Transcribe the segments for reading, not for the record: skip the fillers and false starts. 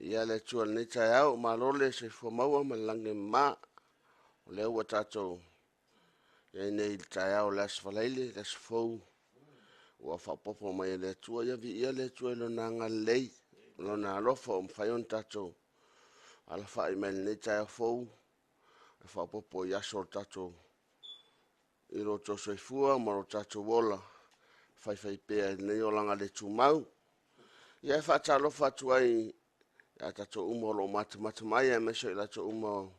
Viia le Atua i lenei taeao, malo le soifua maua ma le lagi e mama. O lea ua tatou i ai nei i le taeao o le Aso Faraile, le aso fou ua faaopoopo mai e le Atua. Ia viia le Atua i Lona agalelei ma Lona alofa ua mafai ona tatou alafai mai i lenei taeao fou e faaopoopo i aso o le tatou i lo outou soifua ma lo tatou ola faifaipea i lenei olaga le tumau. Ia e faatalofa atu ai ia tatou uma o lo o matamata mai, aemaise o i latou uma o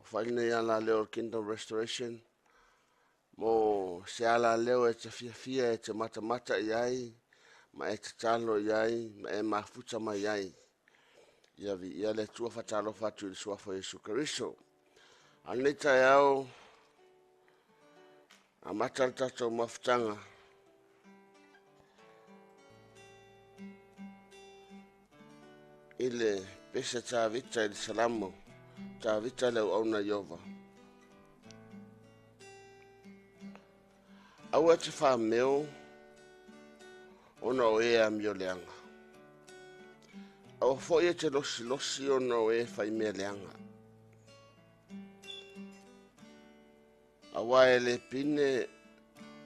fai lenei alaleo o le Kingdom Restoration mo se alaleo e te fiafia e te matamata i ai ma e tatalo i ai ma e mafuta mai ai. Ia viia le Atua. Faatalofa atu i le Suafa o Iesu Keriso. A o lenei taeao, amata le tatou mafutaga i le pese Tavita i le Salamo, Tavita le auauna Ioba. Aua e te faameo ona o e amio leaga. Aua foi e te losilosi ona o e fai mea leaga. Aua e le pine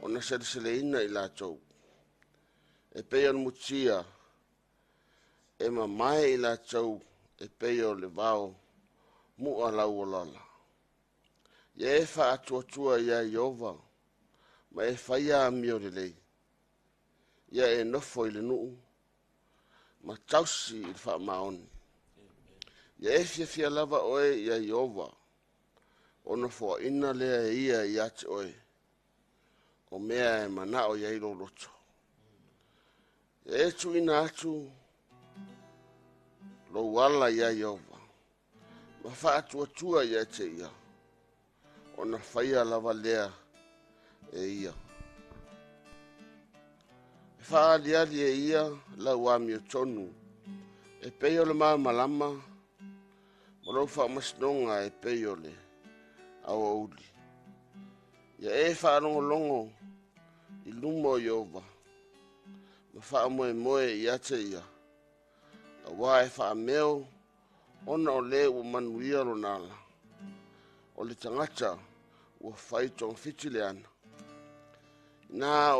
ona seleseleina i latou. E pei o le mutia e mamae i latou e pei o le vao mu'a lauolala. Ia e faatuatua ia Ieova ma e faia amio lelei. Ia e nofo i le nuu ma tausi i le faamaoni. Ia e fiafia lava oe ia Ieova, ona foaina lea e ia ia te oe o mea e manao i ai lou loto. Ia e tuuina atu lou ala ia Ieova, ma faatuatua ia te ia, ona faia lava lea e ia. E faaaliali e ia lau amiotonu e pei o le malamalama ma lou faamasinoga e pei o le aoauli. Ia e faalogologo i luma o Ieova ma faamoemoe ia te ia, aua e faameo ona o le ua manuia lona ala, o le tagata ua fai togafiti leana. Na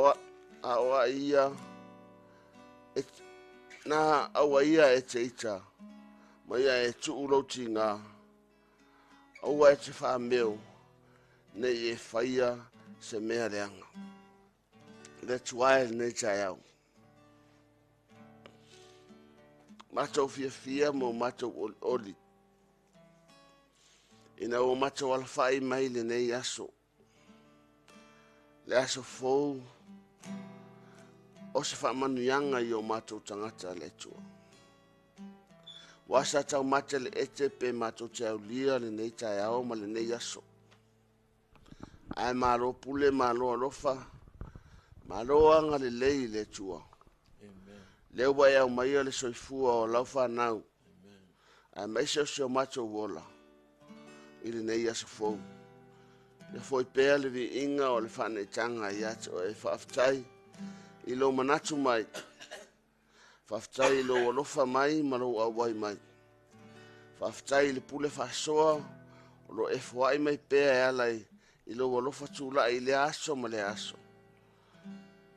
na aua ia e te ita, ma ia e tuu lou tiga, aua e te faameo, ne i e faia se mea leaga. Le Atua e lenei taeao. Matou fiafia ma o matou olioli ina ua matou alafai mai lenei aso, le aso fou o se faamanuiaga i o matou tagata le Atua. Ua sa taumate le ete pe matou te aulia lenei taeao ma lenei aso. Ae malo pule, malo alofa, malo agalelei i le Atua. Lea ua e aumaia le soifua o lau fanau, aemaise o si o matou ola i lenei aso fou. Ia foi pea le viiga o le faaneetaga ia te oe. Faafetai i lou manatu mai, faafetai i lou alofa mai ma lou auai mai. Faafetai i le pule faasoa o lo e foai mai pea e ala i lou alofa tulai i lea aso ma lea aso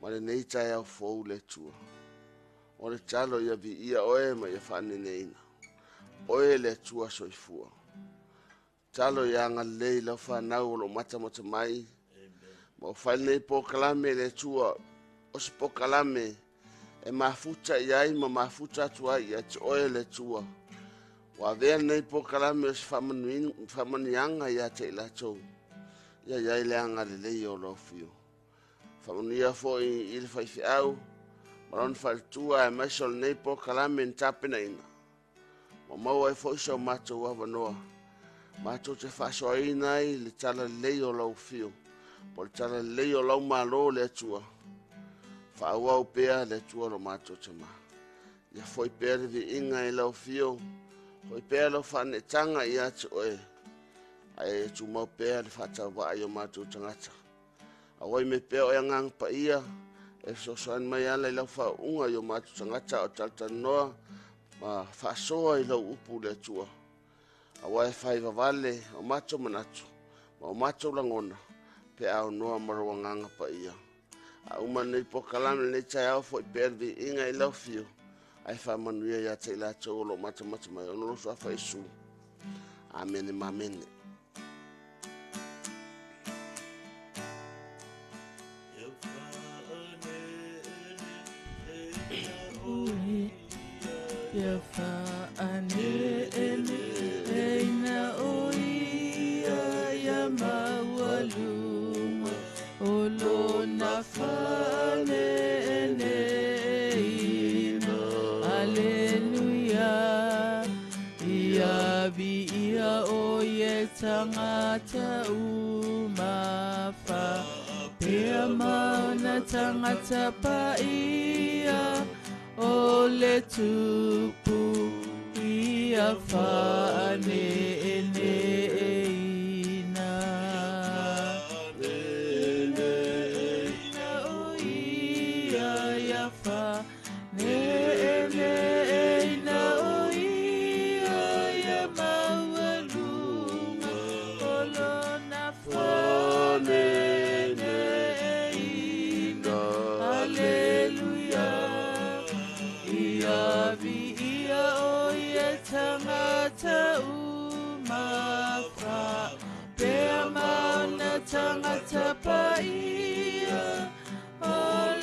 ma lenei taeao fou le Atua. O le talo ia viia oe ma ia faaneneina oe le Atua soifua. Talo ia agalelei lau fanau o lo o matamata mai ma o fai lenei polokalame le Atua, o se polokalame e mafuta i ai ma mafuta atu ai ia te oe le Atua. Ua avea lenei polokalame o se faamanuiaga ia te i latou, ia i ai le agalelei o lau afio. Faamanuia foi i le faifeau ma lona faletua, aemaise o lenei polokalame na tapenaina. Ua maua ai foi so matou avanoa matou te faasoaina ai le talalelei o lau afio, po o le talalelei o lau malo le Atua. Faaauau pea le Atua lo matou tama. Ia foi pea le viiga i lau afio, foi pea lau faaneetaga ia te oe, ae tumau pea le faatauvaa i o matou tagata. Auai mai pea oe Agaga Paia e fesoasoani mai ala i lau faauuga i o matou tagata o talatalanoa Ma faasoa i lau upu le Atua. Aua e fai vavale o matou manatu ma o matou lagona pe aunoa ma lou Agaga Paia. A uma lenei polokalame lenei taeao foi pea le viiga i lau afio ae faamanuia ia te i latou o lo o matamata mai ona o lou suafa Iesu. Amene ma amene. Ia faaneneina o ia ia maualuga o lona faaneneina. Aleluia. Ia viia o ie tagata uma faapea ma ona tagata paia o le tupu ia faaneneina. O ia ia faaneneina o ia ia maualuga o lona faaneneina. Aleluia. Ia viia o ie tagata uma faapea ma ona tagata paia o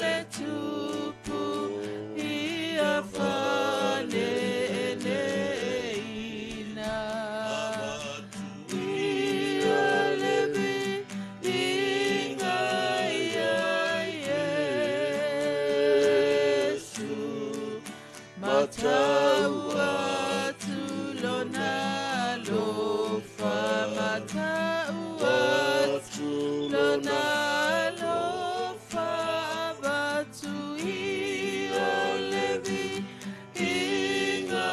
le tupu ia faaneneina. Ia le viiga ia Iesu matau atu lona alofa, matau atu lona alofa, avatu ia le viiga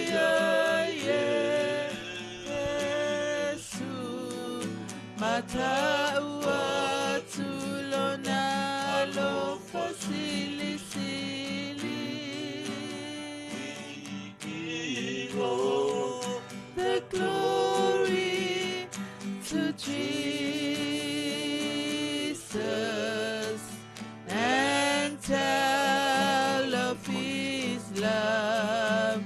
ia Iesu matau atu lona alofa silisili. The glory to Jesus and tell of his love,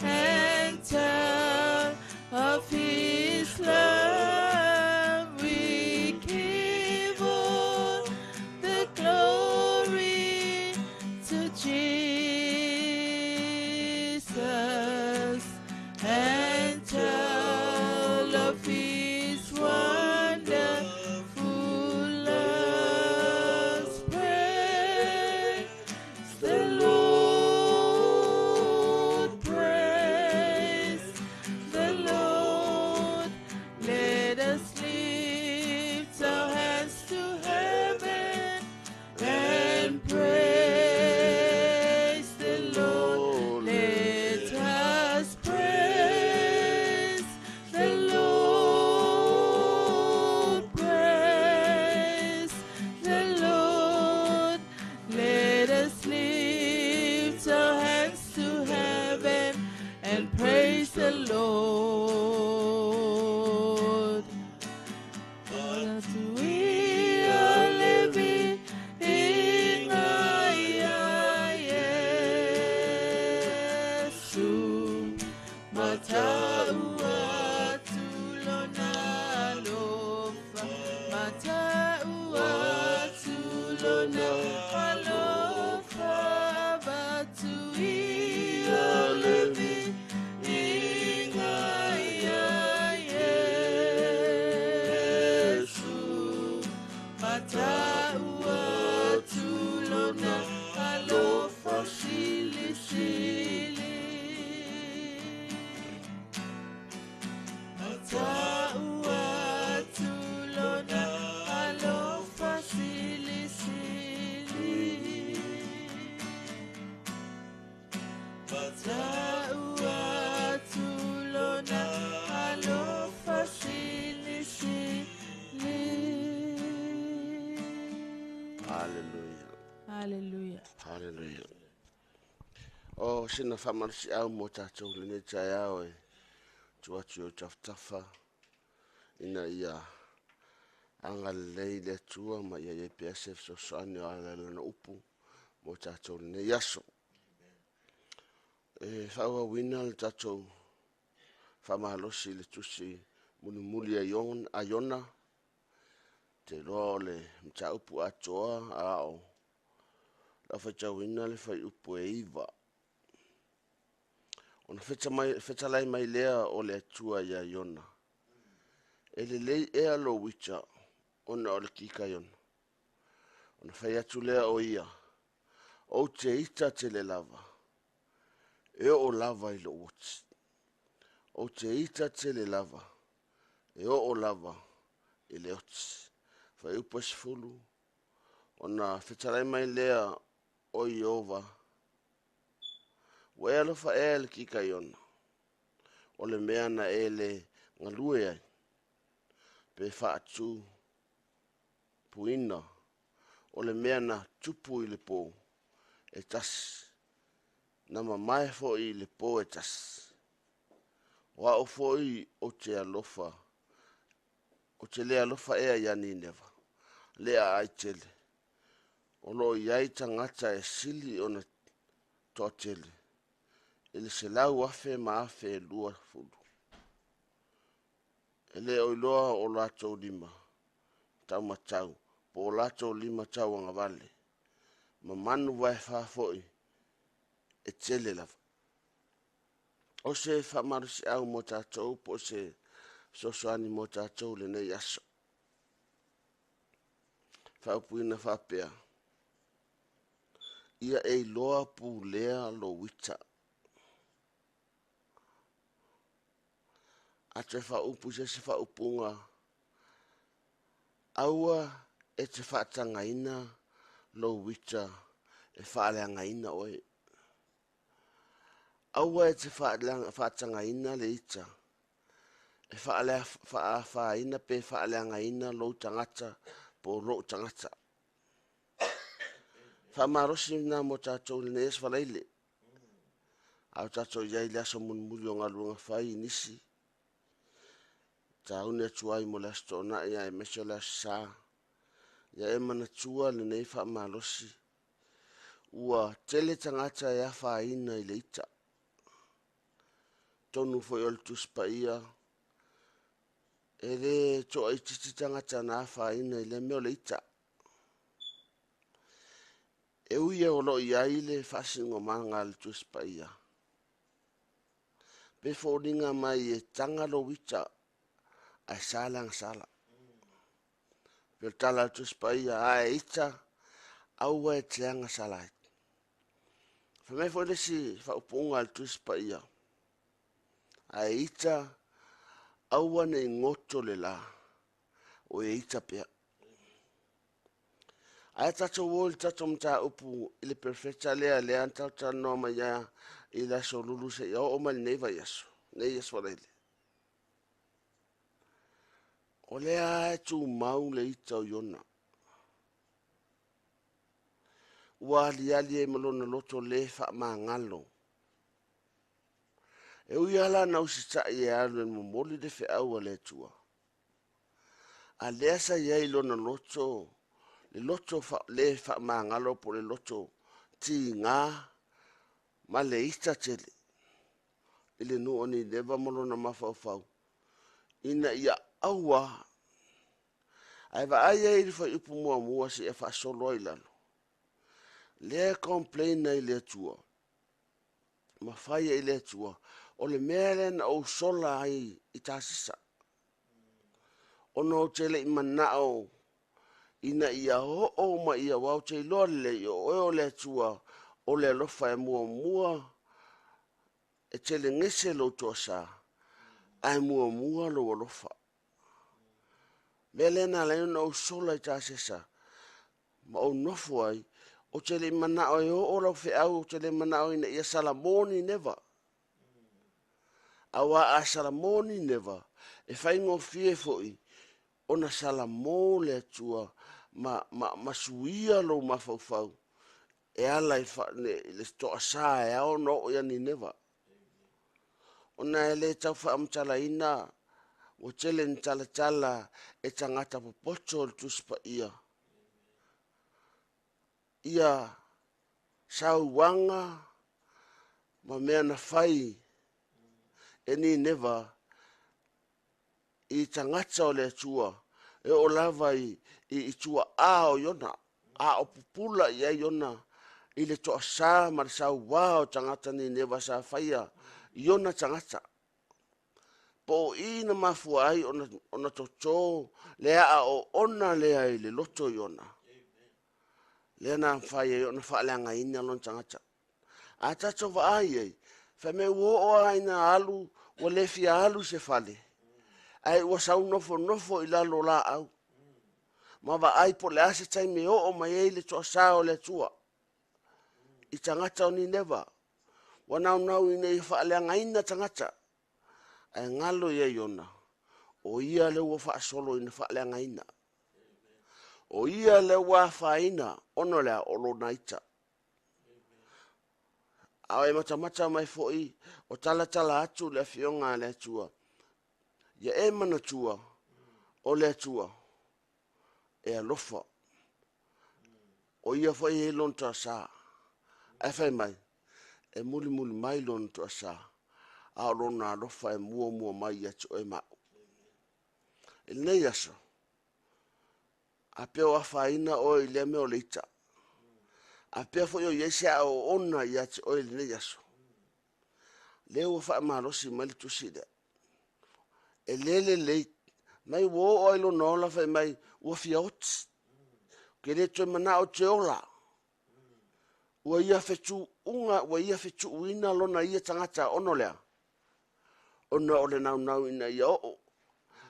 and tell of his love. We give all the glory to Jesus and tell of his wonderful love. Praise the Lord, praise the Lord. Let us lift our hands to heaven and praise the Lord. Let us praise the Lord, praise the Lord. Let us lift our hands to heaven and praise the Lord. That we are living in Yesu matau atu lona alofa, matau atu lona alofa, avatu ia le viiga ia Iesu matau atu lona alofa silisili. sina faamalosiau mo tatou i lenei taeao e tuu atu i ou tafatafa ina ia agalelei le Atua ma ia i ai pea se fesoasoani o ala i Lana upu mo tatou i lenei aso. E faaauauina le tatou faamalosi i le tusi mulimuli a Iona. Ou te iloa o le mataupu atoa a o lau faitauina le fuaiupu e 9. Ona fetalai mai lea o le Atua ia Iona, E lelei ea lou ita ona o le kika Iona? Ona fai atu lea o ia, Ou te ita tele lava, e oo lava i lou oti. Ou te ita tele lava, e oo lava i le oti. Fuaiupu e 10, ona fetalai mai lea o Ieova, Ua e alofa ea i le kika Iona, o le mea na e le galue ai, pe faatupuina, o le mea na tupu i le po e tasi, na mamae foi i le po e tasi. O au foi ou te alofa, ou te le alofa ea ia Nineva, le aai tele, o lo o i ai tagata e sili ona toatele i le 100,000 ma 20,000. E le o iloa o latou lima taumatau po o latou lima tauagavale, ma manu vaefa foi e tele lava. O se faamalosiau mo tatou po o se fesoasoani mo tatou i lenei aso. Faaupuina faapea, Ia e iloa pulea lou ita. A toe faaupu i se isi faaupuga, aua e te faatagaina lou ita e faaleagaina oe. Aua e te faatagaina le ita e faaafaina pe faaleagaina lou tagata po o lou tagata. Faamalosi lena mo tatou i lenei aso Faraile. A o tatou i ai i le aso mulimuli o galuega fai i nisi, tauni atu ai mo le Aso Toonai aemaise o le Aso Sa, ia e manatua lenei faamalosi, ua tele tagata e afaina i le ita. Tonu foi o le Tusi Paia, e le toaitiiti tagata na afaina i lea mea o le ita. E ui o lo o i ai le faasinomaga a le Tusi Paia, pe foliga mai e taga lou ita ae sa le agasala. Pe o le tala a le Tusi Paia, a e ita, aua e te agasala ai. Fai mai foi le isi faaupuga a le Tusi Paia, a e ita, aua ne i goto le la, o e ita pea. Ae tatou o i le tatou mataupu i le perofeta lea lea na talatalanoa mai ai i le aso Lulu seia oo mai lenei vaiaso, lenei aso Faraile. O lea e tumau le ita o Iona. Ua aliali ai ma lona loto le faamagalo. E ui lava la na usitai e alu e momoli le feau a le Atua, a lea sa i ai i lona loto, le loto le faamagalo po o le loto tiga ma le ita tele i le nuu o Nineva ma lona mafaufau, ina ia aua. Ae vaai ai i le fuaiupu muamua seia faasolo ai i lalo, lea e complain ai le Atua ma fai ai le Atua, o le mea lea na ou sola ai i Tasisa, ona ou te le i manao ina ia oo mai ia, aua ou te iloa lelei o oe o le Atua o le alofa e muamua e telegese lou toasa, ae muamua lou alofa. Mea lea na ala ai ona ou sola i Tasesa ma ou nofo ai, ou te le i manao e oo lau feau, ou te le manao ina ia salamo Nineva. Aua a salamo Nineva, e faigofie foi ona salamo le Atua ma suia lou mafaufau e ala i le toasa e ao ona oo ia Nineva. Ona e le tau faamatalaina ua tele ni talatala e tagata popoto o le Tusi Paia ia sauaga ma mea na fai e Nineva i tagata o le Atua e oo lava i tuaa o Iona, a o pupula i ai Iona i le toasa ma le sauā o tagata Nineva sa faia i ona tagata. Po o i na mafua ai ona toto le aa o ona lea i le loto Iona. Lea na mafai ai ona faaleagaina lona tagata. A tatou vaai ai, fai mai ua oo lava ina alu, ua le fia alu i se fale, ae ua sau nofonofo i lalo o laau. Ma vaai po o le a se taimi e oo mai ai le toasa o le Atua i tagata o Nineva. Ua naunau ina ia faaleagaina tagata, ae galo ia Iona, o ia lea ua faasolo ina faaleagaina. O ia lea ua afaina, ona o le a? O lona ita. A o e matamata mai foi o talatala atu le afioga a le Atua, ia e manatua o le Atua e alofa. O ia foi e i ai lona toasa. Ae fai mai, e mulimuli mai lona toasa, a o lona alofa e muamua mai ia te oe ma au. I lenei aso, a pea o afaina oe i lea mea o le ita, a pea foi o i ai se aoaoga ia te oe i lenei aso, lea ua faamalosi mai le tusi lea. E le lelei, mai ua oo ai lona ola fai mai, ua fia oti, ke le toe manao te ola. Ua ia fetuunga, ua ia fetuuina lona ia tagata ona o lea, ona o le naunau ina ia oo,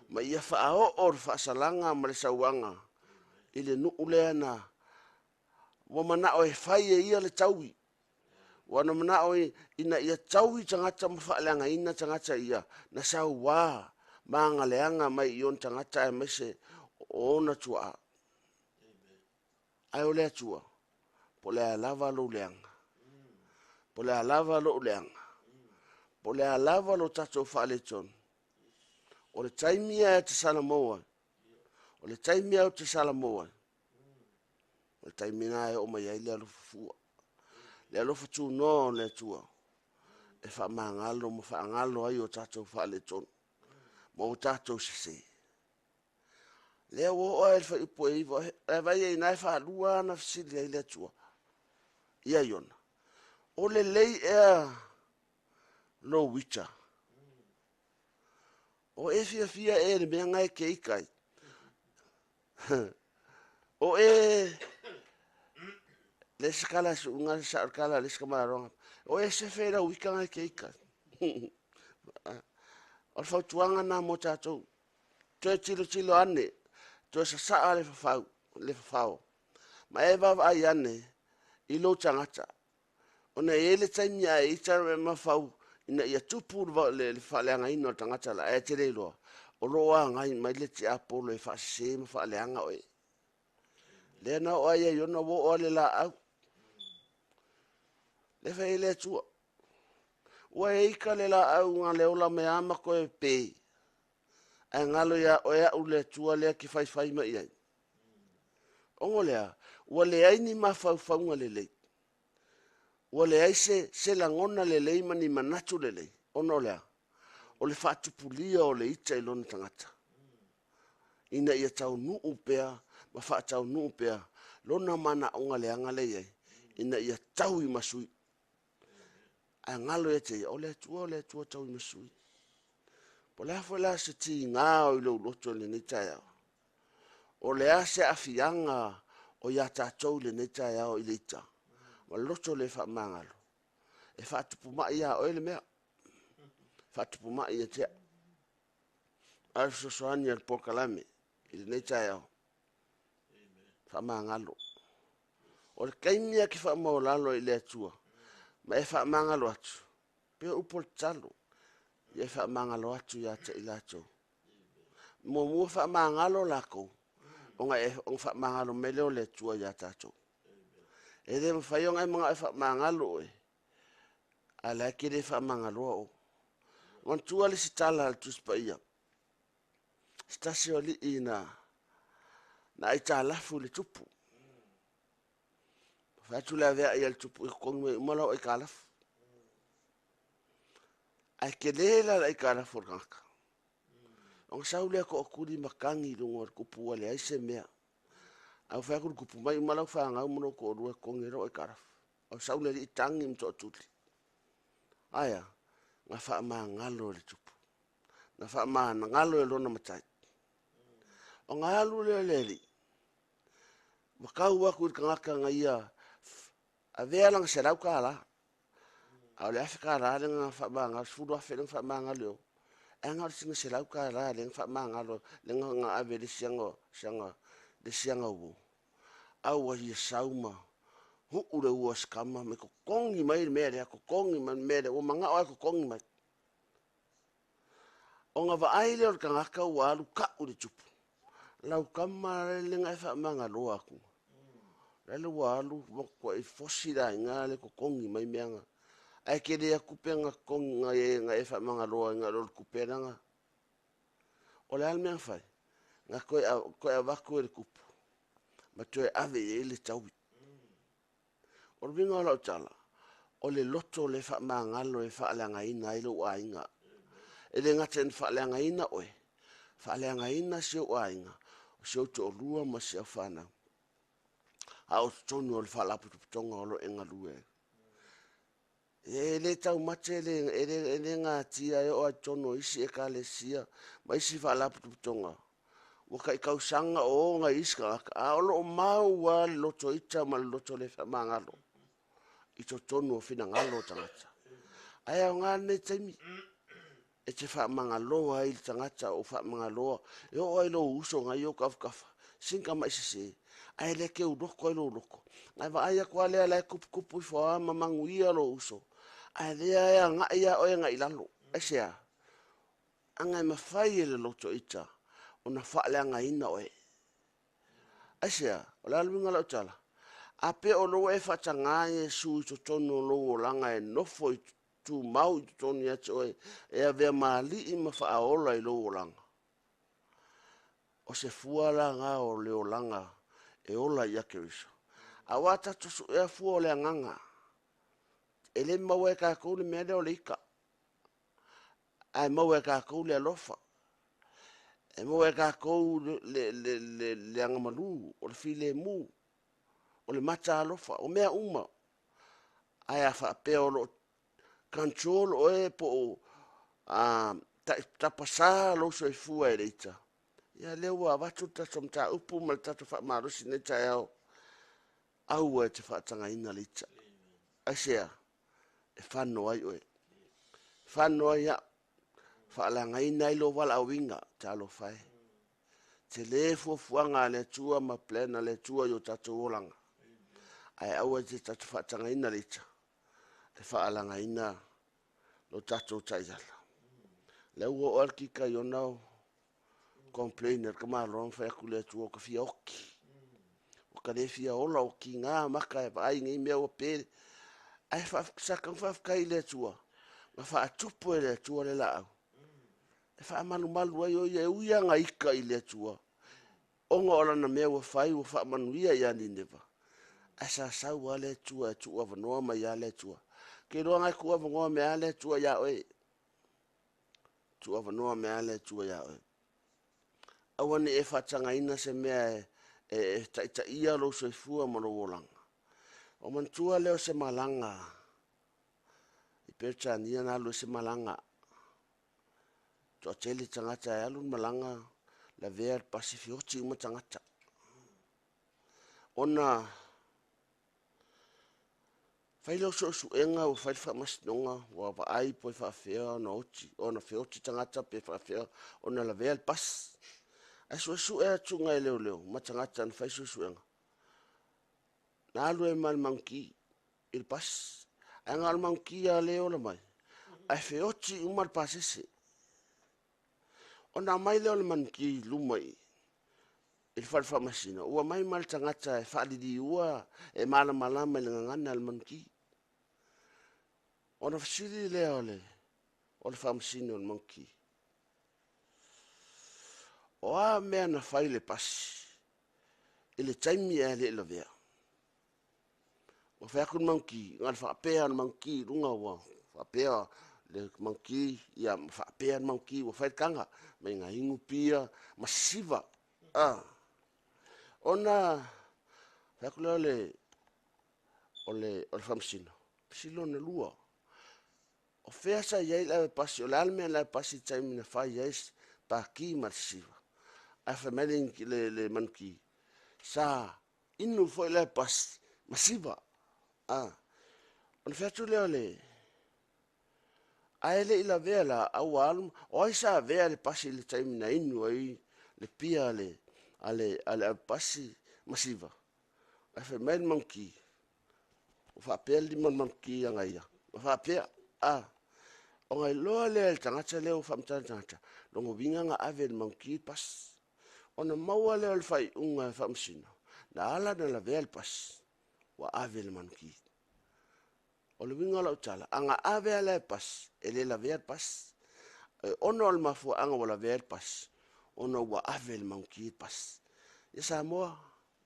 ma ia faaoo le faasalaga ma le sauaga i le nuu lea na ua manao e fai e ia le taui. Ua na manao ina ia taui tagata ma faaleagaina tagata ia na sauā ma agaleaga mai i ona tagata aemaise o ona tuaa. Ae o le Atua, po o le a lava lou leaga, po o le a lava lou leaga, po o le a lava lo tatou faaletonu, o le taimi lava e te salamou ai, o le taimi lava ou te salamou ai, o le taimi lena e oo mai ai le alofa fua, le alofa tunoa o le Atua e faamagalo ma faagalo ai o tatou faaletonu ma o tatou sese. Lea ua oo ai le fuaiupu e 9, e vaai ai ina e faalua na fesili ai le Atua ia Iona, o lelei ea lou ita? O e fiafia e le mea nga e ke ika ai? O e le se kala su'uga sa o le kala le se kamalaroga. O e sefe i lau ika nga e ke ika ai. O le fautuaga na mo tatou, toe tilotilo ane, toe sasaa le fafau, le fafao. Ma e vaavaai ane i lou tagata. Ona e i ai le taimi a e ita e mafau ina ia tupu le faaleagaina o le tagata la, ae te le iloa, o lo o agai mai le tiapolo e faasese ma faaleaga oe. Lea na oo ai ia Iona ua oo lava le laau. Le fai ai le Atua, ua e ika le laau nga le ola mai a ma koe pe, ae galo ia oe au le Atua lea ke faifai mai i ai. Ongo lea, ua leai ni mafaufauga lelei. Ua leai se lagona lelei ma ni manatu lelei. Ona o lea, o le faatupulia o le ita i lona tagata. Ina ia taunuu pea ma faataunuu pea lona manaoga leaga le i ai, ina ia tau i masui. Ae galo ia te ia, o le Atua, o le Atua tau i masui. Po o le a foi la se tiga o i lou loto i lenei taeao, o le a se aafiaga o ia tatou i lenei taeao i le ita, ma le loto le faamagalo, e faatupu mai ia oe le mea, faatupu mai ia te au. A o le fesoasoani a le polokalame i lenei taeao, faamagalo. O le taimi lava ke faamaualalo ai i le Atua, ma e faamagalo atu, pe o upu o le tatalo, ia e faamagalo atu ia te i latou. Muamua faamagalo lakou, ona faamagalo mai lea o le Atua ia tatou. E le mafai ona e manao e faamagalo oe, a o la e te le faamagaloa oe. Manatua le isi tala a le Tusi Paia, se tasi o alii na aitalafu i le tupu. Fai atu le aveai a le tupu, e totogi mai uma lau aitalafu. Ae tele la le aitalafu a le tagata. Ona sau lea toatuli matagi i luga o le tupu ua leai se mea. Ae ua fai atu le tupu, mai uma lau fanau ma lou toalua e totogi ai lau aitalafu. Ae sau le alii tagi ma toatuli. Aea, na faamagalo e le tupu. Na faamagalo e lona matai. Ona alu lea o le alii, ma tau atu i le tagata na ia avea lana $100. A o le $1,000 lea na faamagalo, $10,000 lea na faamagalo e o. Ae na o le sina $100 lea na faamagalo, lea na ave i le isi ana uo. A ua ia sau ma huu le uo a si tama ma totogi mai le mea lea, totogi mai le mea lea, ua manao lava e totogi mai. Ona vaai lea o le tagata ua alu tau i le tupu, lau tama lea na e faamagaloa atu. Lale ua alu matuai fosi le aiga le totogi mai mea na. Ae tele atu tupe na totogi na e faamagaloa ai na lo le tupe lea. O le a le mea na fai? Na toe avatu e le tupu ma toe ave i ai le taui. O le uiga o lau tala, o le loto le faamagalo e faaleagaina ai lou aiga. E le gata ina faaleagaina oe, faaleagaina si ou aiga, o si ou toalua ma si au fanau. A o totonu o le faalapotopotoga o lo o e galue ai. E le taumate, e le gatia e oo lava i totonu o isi ekalesia ma isi faalapotopotoga, ua tai tausaga o o nai isi tagata, a o lo o mau lava le loto ita ma le loto le faamagalo i totonu o finagalo o tagata. Ae aoga lenei taimi e te faamagaloa ai le tagata o faamagaloa, e oo ai lou uso na i ou tafatafa, sina tamai sese, ae le teu loto ai lou loto. Ae vaai atu lava lea la e tuputupu ifo lava ma manuia lou uso, ae lea e agai lava oe agai i lalo. Aisea? Aga e mafai e le loto ita ona faaleagaina oe. Aisea? O le a le uiga o lau tala? A pe o lou e faataga Iesu i totonu o lou olaga e nofo i tumau i totonu ia te oe, e avea ma alii ma faaola i lou olaga. O se fua la na o le olaga e ola ia Keriso. A ua tatou suea fua o le agaga, e le maua e tatou le mea lea o le ita, ae maua e tatou le alofa, e maua e tatou le agamalu, o le filemu, o le mata alofa, o mea uma. Ae a faapea o lo o control oe po o tapasa lou soifua e le ita, ia lea ua avatu le tatou mataupu ma le tatou faamalosi nei taeao, aua e te faatagaina le ita. Aisea? E fano ai oe, fano ai au, faaleagaina ai lou valaauina, talofa e. Tele fuafuaga a le Atua ma plan a le Atua i o tatou olaga. Ae aua e te tatou faatagaina le ita, e faaleagaina lo tatou taiala. Lea ua oo lava le kika i ona complain a le tamaloa ma fai atu le Atua o ta fia oti. O ta le fia ola o kiga maka e vaai nei mea ua pe. Ae sa tau faafetai i le Atua, na faatupu e le Atua le laau. E faamalumalu ai o ia e ui lava na ita i le Atua, ona o lana mea ua fai ua faamanuia ia Nineva. Ae sa sau lava le Atua e tuuavanoa mai lava le Atua. Ke iloa na e tuuavanoa mai lava le Atua ia oe. Tuuavanoa mai lava le Atua ia oe. Aua ne i e faatagaina se mea e taitaia lou soifua ma lou olaga. O manatua lea o se malaga i Peretania na alu ai se malaga. Toatele tagata e alu le malaga, lavea le pasi feoti uma tagata. Ona fai lea o suesuega ua fai le faamasinoga, ua vaai po e faafefea ona oti, ona feoti tagata pe faafefea ona lavea le pasi. Ae suesue atu nai leoleo ma tagata na fai suesuega. Na alu ai ma le manuki i le pasi. Ae na o le manuki lava lea e ola mai, ae feoti uma le pasese. Ona aumai lea o le manuki i luma i i le fale faamasino, ua mai ma le tagata e faaliliua e malamalama i le gagana a le manuki. Ona fesili lea o le o le faamasino i le manuki, O a mea na fai i le pasi i le taimi ae le i lavea? Ua fai atu le manuki, na o le faapea lava o le manuki i luga ua faapea le manuki, ia ma faapea le manuki ua fai le taga, mai na inu pia ma sisiva. Ona fai atu lea o le o le o le faamasino, fesili lona lua, o fea sa i ai le ave pasi, o le a le mea na ave pasi i le taimi na fai ai paki ma le sisiva? Ae fai mai le le, le manuki, sa inu foi le pasi ma siva. Ona fai atu lea o le, ae le i lavea la, a ua alu, o ai sa avea le pasi i le taimi na inu ai le pia a le, a le, a le avepasi ma siva? Ae fai mai le manuki, ua faapea le lima o le manuki ia ia, ua faapea, a, ona iloa lea e le tagata lea ua faamatala i le tagata, lona uiga na ave e le manuki le pasi. Ona maua lea o le faaiuga e faamasino, na ala ona lavea le pasi, ua ave e le manuki. O le uiga o lau tala, a na ave lava le pasi, e le lavea le pasi. E ono o le mafuaaga ua lavea ai le pasi, ona ua ave e le manuki le pasi. Ia Samoa,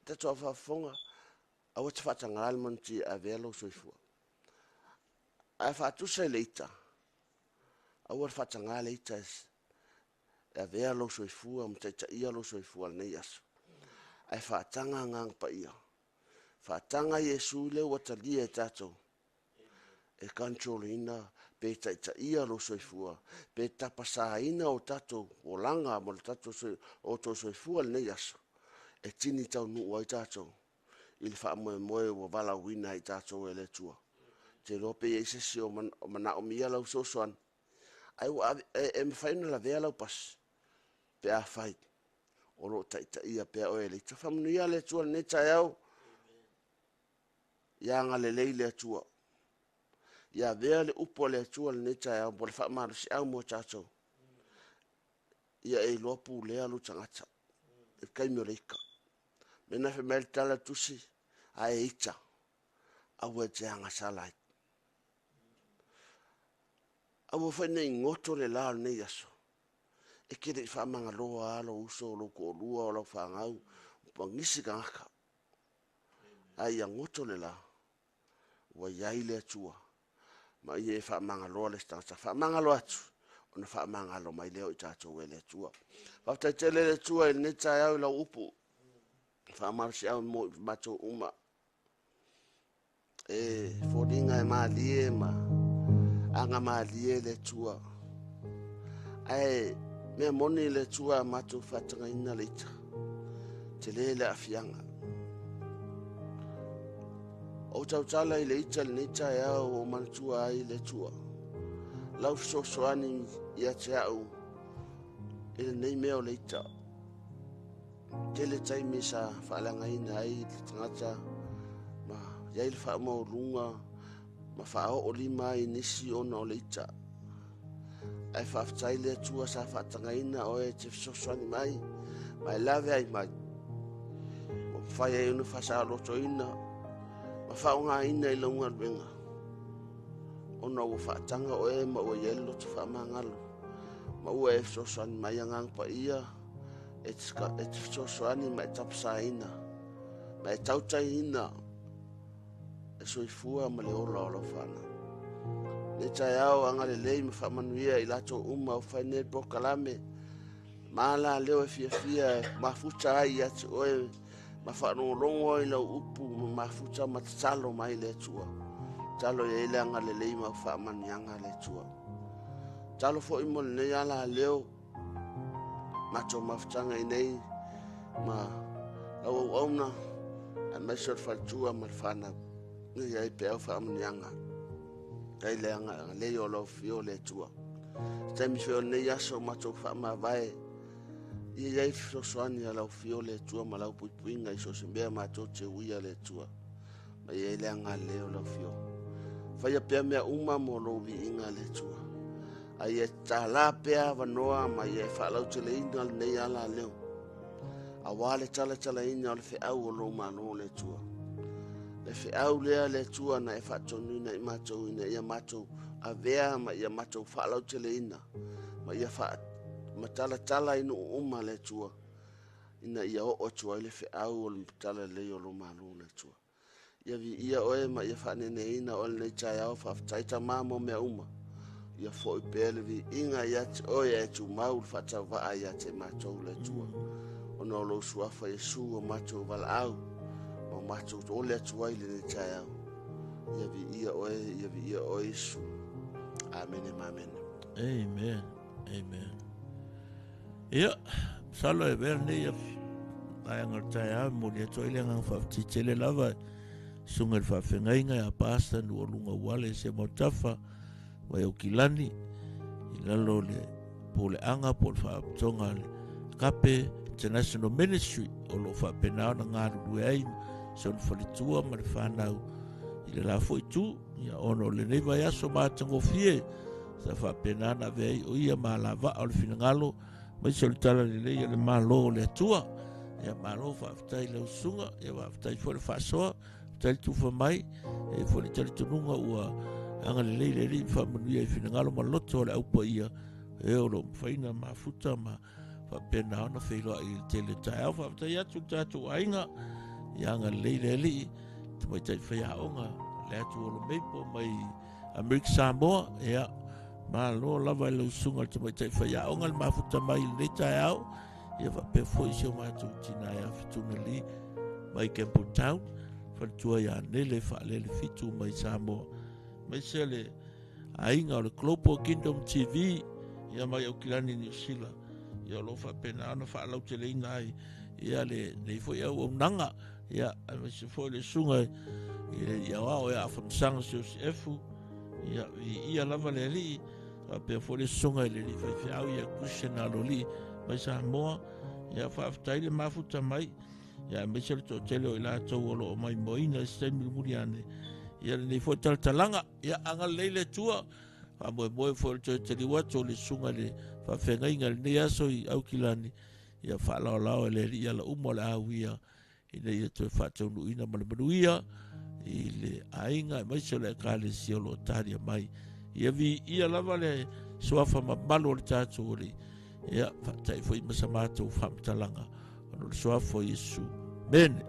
tatou au faafofoga, aua e te faatagaina le manuti e avea lou soifua. Ae faatusa i le ita, aua le faatagaina le ita e avea lou soifua ma taitaia lou soifua i lenei aso. Ae faataga Agaga Paia, faataga Iesu lea ua talia e tatou e control ina pe taitaia lou soifua, pe tapasaina o tatou olaga ma le tatou o tou soifua i lenei aso, e tini taunuu ai tatou i le faamoemoe ua valaauina ai tatou e le Atua. Ou te iloa pe i ai se isi o manaomia lau fesoasoani, ae ua e mafai ona lavea lau pasi pe afai o lo o taitaia pea oe e le ita. Faamanuia le Atua i lenei taeao, ia agalelei le Atua. Ia avea le upu a le Atua i lenei taeao mo le faamalosiau mo tatou. Ia e iloa pulea lou tagata i le taimi o le ita. Mena fai mai le tala le tusi, a e ita, aua e te agasala ai. Aua foi ne i goto le la o lenei aso, e te le i faamagaloa lava lou uso, o lou toalua, o lau fanau, ma nisi tagata. A ia goto le la, ua i ai le Atua, ma ia e faamagaloa le isi tagata. Faamagalo atu, ona faamagalo mai lea o i tatou e le Atua. Faafetai tele le Atua i lenei taeao i lau upu, faamalosiau mo i matou uma. E foliga e malie ma aga malie le Atua. Ae mea moni le Atua a matou faatagaina le ita. Tele le aafiaga. Ou tautala i le ita lenei taeao o manatua ai le Atua. Lau fesoasoani ia te au i lenei mea o le ita. Tele taimi sa faaleagaina ai le tagata ma i ai le faamaualuga ma faaoo lima ai i nisi ona o le ita. Ae faafetai le Atua sa faatagaina oe e te fesoasoani mai ma e lave ai mai. Ua mafai ai ona faasaolotoina ma faaaogaina i lau galuega ona ua faataga oe ma ua i ai le loto faamagalo ma ua e fesoasoani mai Agaga Paia e te fesoasoani ma e tapasaina ma e tautaiina le soifua ma le ola o lau fanau. Nei taeao agalelei ma faamanuia i latou uma o fai nei polokalame ma ala leo e fiafia e mafuta ai ia te oe ma faalogologo ai lau upu ma mafuta ma tatalo mai le Atua. Tatalo i ai le agalelei ma faamanuiaga a le Atua. Tatalo foi mo lenei ala leo matou mafutaga i nei ma lau auauna aemaise o le faletua ma le fanau. Ia i ai peau faamanuiaga. Ai le agalelei o lau afio le Atua. Se taimi foi o lenei aso matou faamavae, ia i ai fesoasoani a lau afio le Atua ma lau puipuiga i so o se mea matou te uia le Atua. Ma ia i ai le agalelei o lau afio. Faia pea mea uma mo lou viiga le Atua. A ia tatala pea avanoa ma ia e faalauteleina lenei ala leo. Auā le talatalaina o le feau o lou Malo, le Atua. Le feau lea, le Atua, na e faatonuina i matou ina ia matou avea ma ia matou faalauteleina ma ia faamatalatala i nuu uma, le Atua, ina ia oo atu ai le feau o le talalelei o lou Malo, le Atua. Ia viia oe ma ia faaneneina oe lenei taeao. Faafetai, Tamā, mo mea uma. Ia foi pea le viiga ia te oe ae tumau le faatauvaa ia te matou, le Atua. Ona o lou suafa Iesu o matou valaau ma o matou ole atu ai lenei taeao. Ia viia oe, ia viia oe Iesu. Amene ma amene. Amen. Amen. Ia, masalo e avea lenei vaega o le taeao e momoli atu ai le agaga faafetai tele lava i susuga i le faafeagaiga ia Pastor Nuualuga Uale Semautafa mai Aukilani i lalo o le puleaga po o le faalapotopotoga a le Agape International Ministry o lo o faapena ona galulue ai si ona faletua ma le fanau i le la foi itu. Ia, ona o lenei vaiaso matagofie sa faapena ona avea ai o ia ma alavaa o le finagalo aemaise o le talalelei o le Malo o le Atua. Ia, malo faafetai i lau susuga, ia faafetai foi le faasoa, faafetai le tufa mai, e foi le talitonuga ua agalelei le Alii ma faamanuia i finagalo ma loto o le au paia e o lo o mafai ona mafuta ma faapena ona feiloai i le tele o taeao. Faafetai atu i le tatou aiga, ia agalelei le Alii, tamaitai faiaoga le atu Olomeipo mai Amerika Samoa, ia, malo lava i lau susuga i le tamaitai faiaoga le mafuta mai i lenei taeao, ia faapea foi si o matou tina ia Fituna Lee mai Campbelltown, faletua ia Nele Faalele Fitu mai Samoa, aemaise le aiga o le Global Kingdom TV ia mai Aukilani Niu Sila, ia o lo o faapena ona faalauteleina ai ia lenei foi auaunaga, ia aemaise foi le susuga i le alii aoao ia Afamasaga Siosiefu, ia viia lava le Alii, faapea foi le susuga i le alii faifeau ia Christian Alolii mai Samoa, ia faafetai le mafuta mai, ia aemaise le toatele o i latou o lo o maimoaina i se taimi mulimuli ane ia lenei foi talatalaga. Ia agalelei le Atua, faamoemoe foi o le toe taliu atu o le susuga i le faafeagaiga i lenei aso i Aukilani, ia faalaolao e le Alii ala uma o le a uia ina ia toe faataunuuina ma le manuia i le aiga aemaise o le Ekalesia o lo o talia mai. Ia viia lava le suafa mamalu o le tatou Alii. Ia, faata'i foi ma sa matou faamatalaga ona o le suafa o Iesu. Amene.